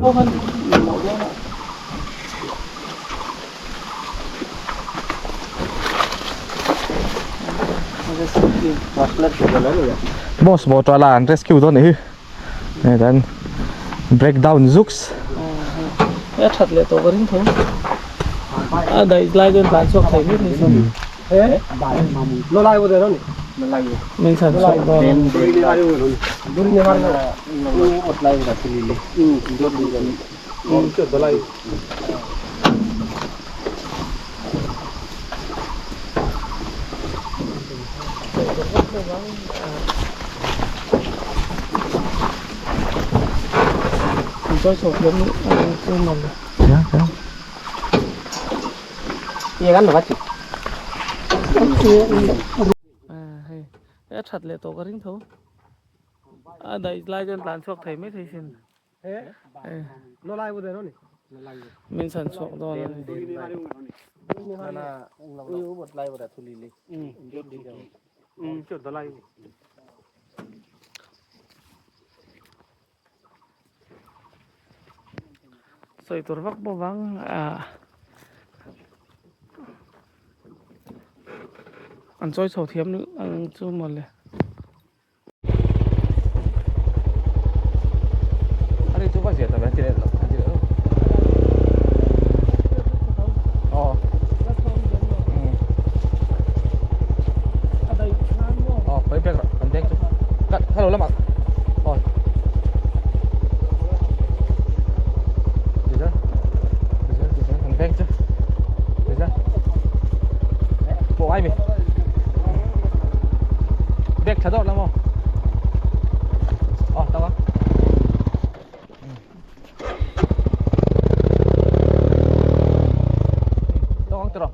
Boss motor la an rescue dawn nih hi hei dan break down zuks a that leh tawh ka ring tho a daih lai chuan tlan chhuak thei mai thei chuan min chhan chhuak dawn A that leh tawh ka ring tho a daih lai chuan tlan chhuak thei mai thei sin min chhan chhuak dawn a ni. Sawi tur vak pawh vang ah an chawi chho thiam ang chu mawle. Bag tha dawt la maw? Aw tawk a. Tawk ang tiraw?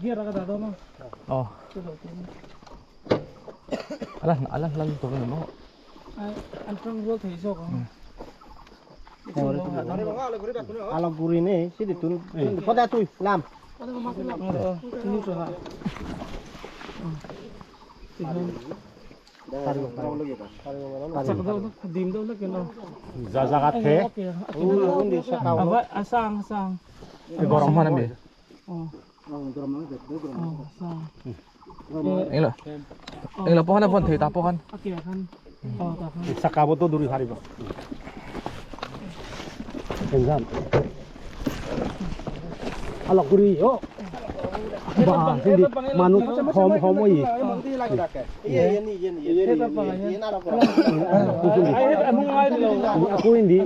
Gear a ka dah dawn a. Aw. Ala ala hlan tur a ni maw? An tang rual thei zawk ang. Alaguri ne sidi tun poda tui lam. Gorom hman ami. Englo. Englo pawh khan a vawn thei ta pawh khan. Sakabo to duri hariba. Enjan. Alaguri yo. Ba sindi manu hom hom oi. Aku indi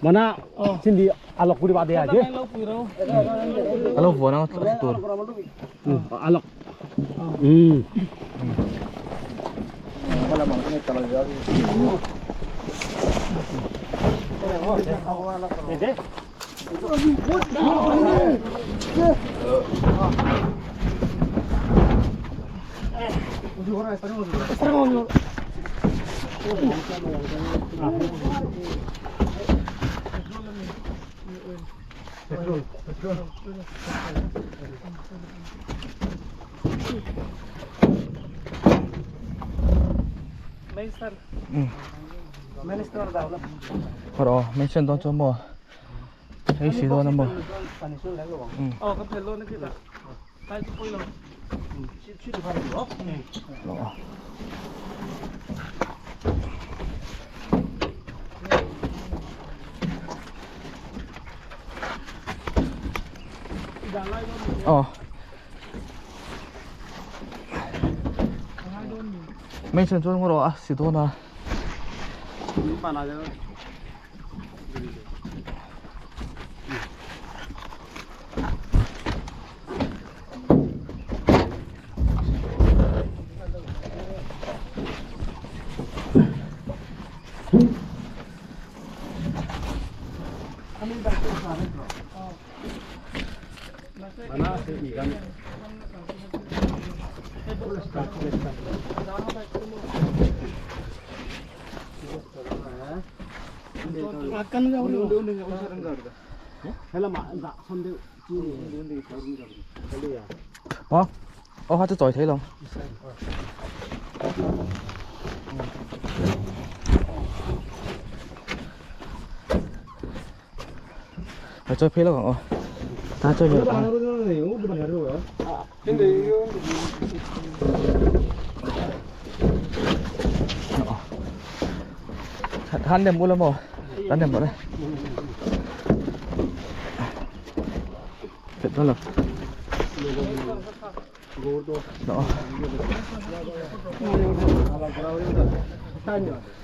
mana sindi alaguri ba de aje. Alo vawn ang a tur. Alak. Rawh mention dawn chuan maw hei si dawn a maw. Aw mention chuan rawh a si dawn a. Aw aw kha chu chawi thei lo. Ka chawi phei lawk ang aw. Ta chawi mai ang. Han nem ula maw? Tan nem ula. Fet dawn lo. Đó.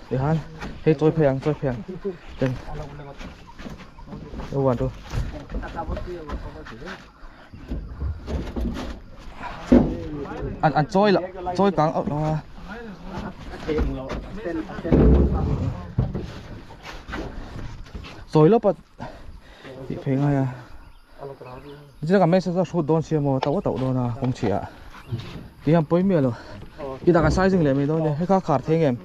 Để han. Hey tôi phèn, tôi phèn. Ten. Đâu hoàn tôi. Ăn ăn trôi là trôi càng ốc đó. Rồi lớp bị phèn ngay à. Chỉ là mấy sao số đón xe mà tao tao đón à không chỉ à. Thì hàng bôi mía rồi. Đi đặt cái size dừng lại mấy đón đi, hết các card thế em.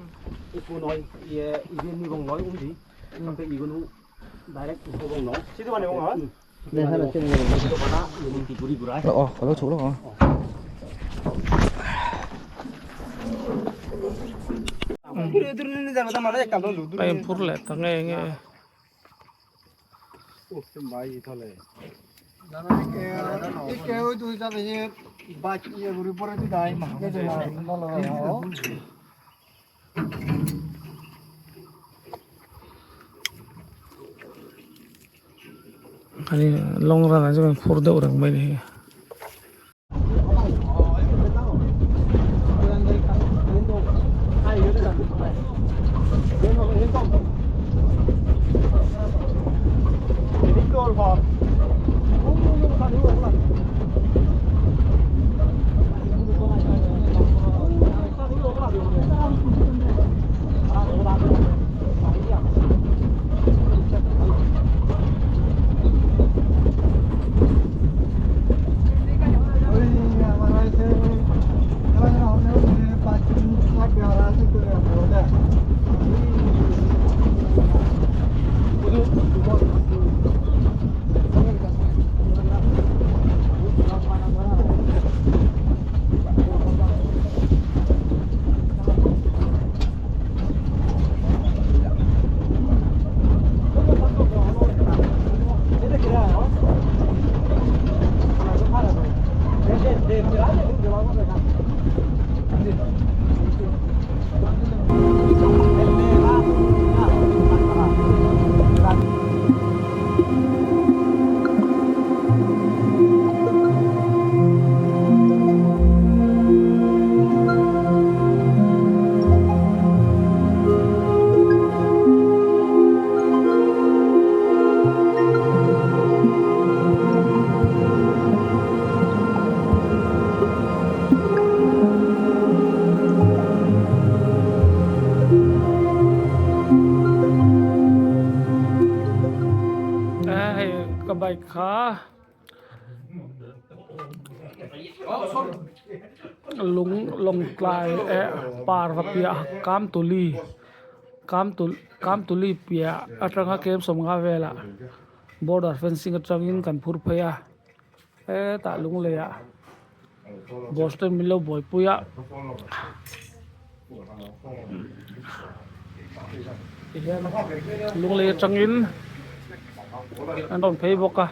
Ờ, có đâu chú đâu Ka inphur leh ta nge nge. Ani long run ah chuan phur deuh reng mai a ni hi. Hei ka bike kha lung lawng tlai eh parva piah kamtuli kamtuli piah atanga kem sawmnga velah border fencing atangin kan phur phei a hetah lung lei ah boston min lo buaipui a tihian lung lei atangin an rawn phei bawk a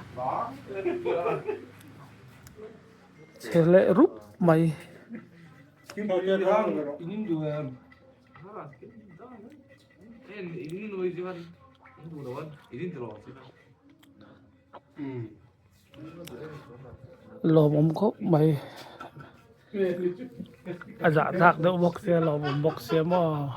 chhe leh rup mai. Lawmawm khawp mai a zahthlak deuh bawk sia lawmawm bawk sia maw.